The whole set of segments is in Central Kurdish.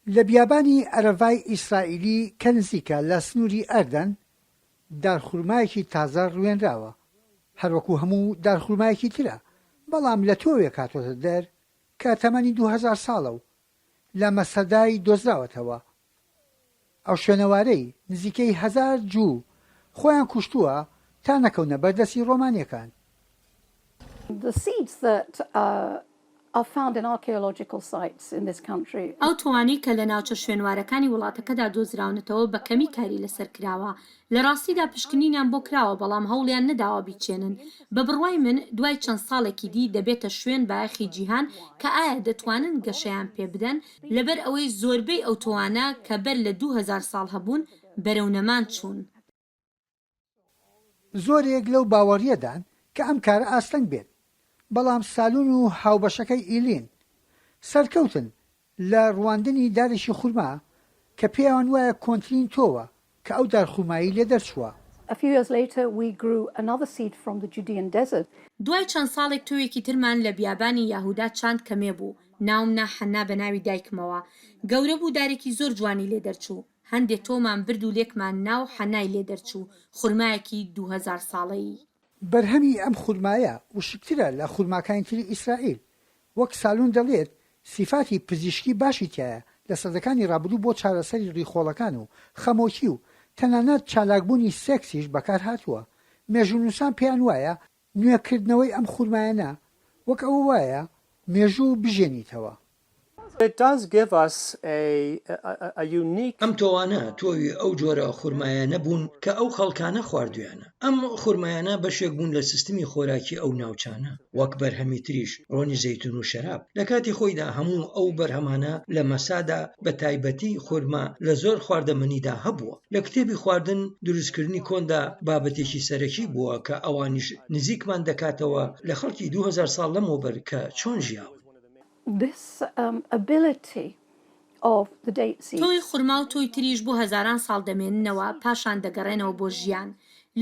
لە بیابانی ئەرەڤای ئیسرائیلی کە نزیکە لە سنووری ئەردەن، دارخورمایەکی تازە ڕوێنراوە، هەروەکو هەموو دارخورمایەکی ترە، بەڵام لە تۆوێک هاتۆتە دەر کە تەمەنی 2000 ساڵە و لە مەسەدای دۆزراوەتەوە. ئەو شوێنەوارەی نزیکەی هەزار جوو خۆیان کوشتووە تا نەکەونە بەردەستی ڕۆمانییەکان. The seeds that are found in archaeological sites in this country. ئەو تۆوانەی کە لە ناوچە شوێنوارەکانی وڵاتەکەدا دۆزراونەتەوە بە کەمی کاری لەسەر کراوە. لە ڕاستیدا پشکنینیان بۆ کراوە بەڵام هەوڵیان نەداوە بیچێنن. بە بڕوای من دوای چەند ساڵێکی دی دەبێتە شوێن بایەخی جیهان کە ئایا دەتوانن گەشەیان پێ بدەن، لەبەر ئەوەی زۆربەی ئەو تۆوانە کە بەر لە 2000 ساڵ هەبوون بەرەو نەمان چوون. زۆرێک لەو باوەڕیەدان کە ئەم کارە ئاستەنگ بێت، بەڵام سالون و هاوبەشەکەی ئیلین سەرکەوتن لە ڕواندنی دارێکی خورما کە پێیان وایە کۆنترین تۆوە کە ئەو دارخورمایەی لێ دەرچووە. A few years later we grew another seed from the Judean desert. دوای چەند ساڵێک تۆوێکی ترمان لە بیابانی یەهودا چاند کە مێ بوو، ناوم نا حەننا بە ناوی دایکمەوە. گەورە بوو دارێکی زۆر جوانی لێ دەرچوو. هەندێ تۆومان برد و لێکمان نا و حەنای لێ دەرچوو، خورمایەکی 2000 ساڵەیی. بەرهەمی ئەم خورمایە وشکترە لە خورماکانی تری ئیسرائیل، وەک سالون دەڵێت سیفاتی پزیشکی باشی تیایە لە سەدەکانی ڕابردوو بۆ چارەسەری ڕیخۆڵەکان و خەمۆکی و تەنانەت چالاکبوونی سێکسیش بەکارهاتووە، مێژوونووسان پێیان وایە نوێکردنەوەی ئەم خورمایانە وەک ئەوە وایە مێژوو بژێنیتەوە. It does give us a a unique. ئەم تۆوانە تۆوی ئەو جۆرە خورمایانە بوون کە ئەو خەڵکانە خواردویانە. ئەم خورمایانە بەشێک بوون لە سیستمی خۆراکی ئەو ناوچانە، وەک بەرهەمی تریش، ڕۆنی زەیتون و شەراب. لە کاتی خۆیدا هەموو ئەو بەرهەمانە لە مەسادا بە تایبەتی خورما لە زۆر خواردەمەنیدا هەبووە. لە کتێبی خواردن دروستکردنی کۆندا بابەتێکی سەرەکی بووە کە ئەوانیش نزیکمان دەکاتەوە لە خەڵکی 2000 ساڵ لەمەوبەر کە چۆن ژیاون. This ability of the date seeds. تۆوی خورما و تۆی تریش بۆ هەزاران ساڵ دەمێننەوە پاشان دەگەڕێنەوە بۆ ژیان.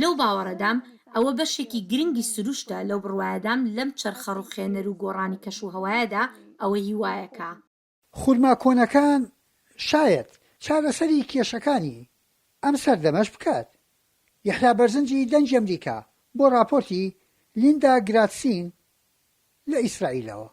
لەو باوەڕەدام ئەوە بەشێکی گرنگی سروشتە، لەو بڕوایەدام لەم چەرخە ڕوخێنەر و گۆڕانی کەش و هەوایەدا ئەوە هیوایەکە. خورما کۆنەکان شایەت چارەسەری کێشەکانی ئەم سەردەمەش بکات. یەحیا بەرزنجی دەنگی ئەمریکا بۆ ڕاپۆرتی لیندا گراتسین لە ئیسرائیلەوە.